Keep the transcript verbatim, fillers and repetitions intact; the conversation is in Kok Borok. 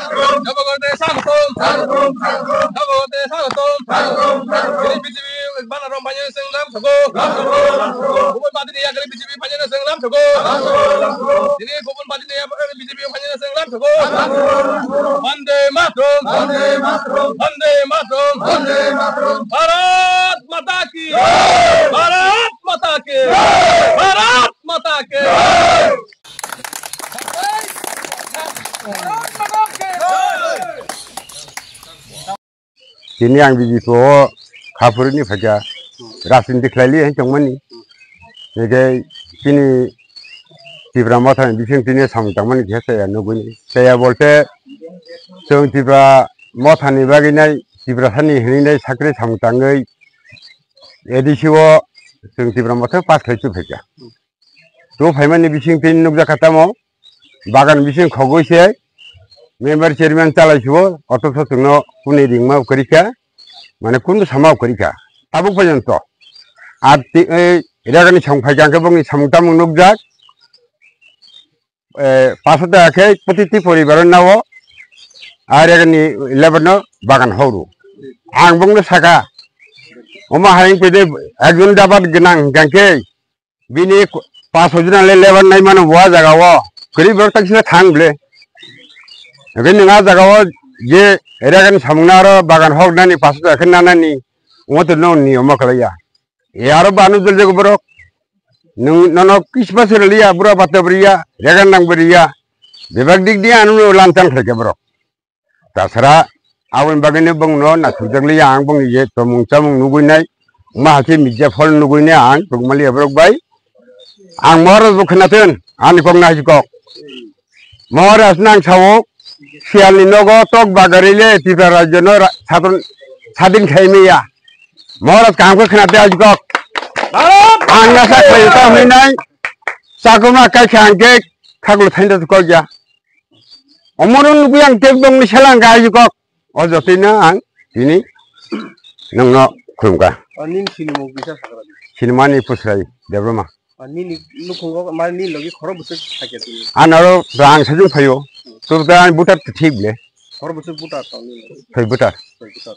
Nabagorte sagotom. Nabagorte sagotom. Ini B J P banner rong banyak senglam sago. Kubun party ni agari B J P banyak senglam sago. Ini kubun party ni agari B J P banyak senglam sago. Vande Mataram. Vande Mataram. Vande Mataram. Vande Mataram. Bharat Mata ki. Jai. Bharat Mata ki. Jai. Bharat Mata ki. Jai. Tini ang B J P o kha phuruni phaikha, rajniti khlaili hai tongmani. Hingkhe tini Tipra Motha ni bising tini samung tangmani khe chaya nugwini. Chaya bolte chwng Tipra Motha ni bagwi nai, Tiprasa ni hinwi nai sakri samung tangwi A D C o chwng Tipra Motha pass khlai chuphaikha. Tu phaimani bising tini nukjakha tamo, bagan bising khogwi se member chairman chalai suo, othocho chwngno kuni ringma kwrwi kha, mane kunu sama kwrwi kha. Tabuk porjonto. Ar ti-, ei, rega ni samung phaikha hwnkhe bongni samung tamung nukjak. Eh, paso taka khe protiti poribaro nao, ar rega ni lebar no bagan horo. Ang bongno saka, omo hai wngphaide ekjon dabat gwnang hwnkhe, bini ko-, paso jona le lebar nai mano bo a jaga o. Kwrwi borok taksino thang ble. Hwnkhe nwng a jaga o je rega ni samung no aro bagan hok nani paso taka khe nanani, omo to no ni omo kwlaiya. E aro banu jol jago borok. Nwng nono kispa se rwliya, bura bata bwrwiya, rega nang bwrwiya. Bebak dik di anu no lanchang khlaikha borok. Tasara aboni bagwino bongno naisukjakliya ang bongni je tomung chamung nugwinai, wngma hakhe media phone nugwinai ang rukmaliya borok bai. Ang Maharaj bo khwnathun, ani kok nai kok. Maharaj nang sao, siyalni nogo tok bagarile Tripura rajyono ra-, sadon, sadin khaimaya. Maharaj kaham khe khwnate ajikok. Ang nasa khlaio ta hwnwi nai, chakruma kai khe ang khe khaklo thainda kok ya. Omono nugwi ang tei bongni sela ang khe ajikok. O jotino ang tini nwngno khulumkha. O nini sinimung kisa sakha di. Sinimani Pusrai Debbarma. O nini nukhungo mani nini logi khoro bwswk sakya tini. Anaro rang sajung phaio. Tubda ang butar thik le. Khoro bwswk butar tong nini logi. Thoi butar. Thoi butar.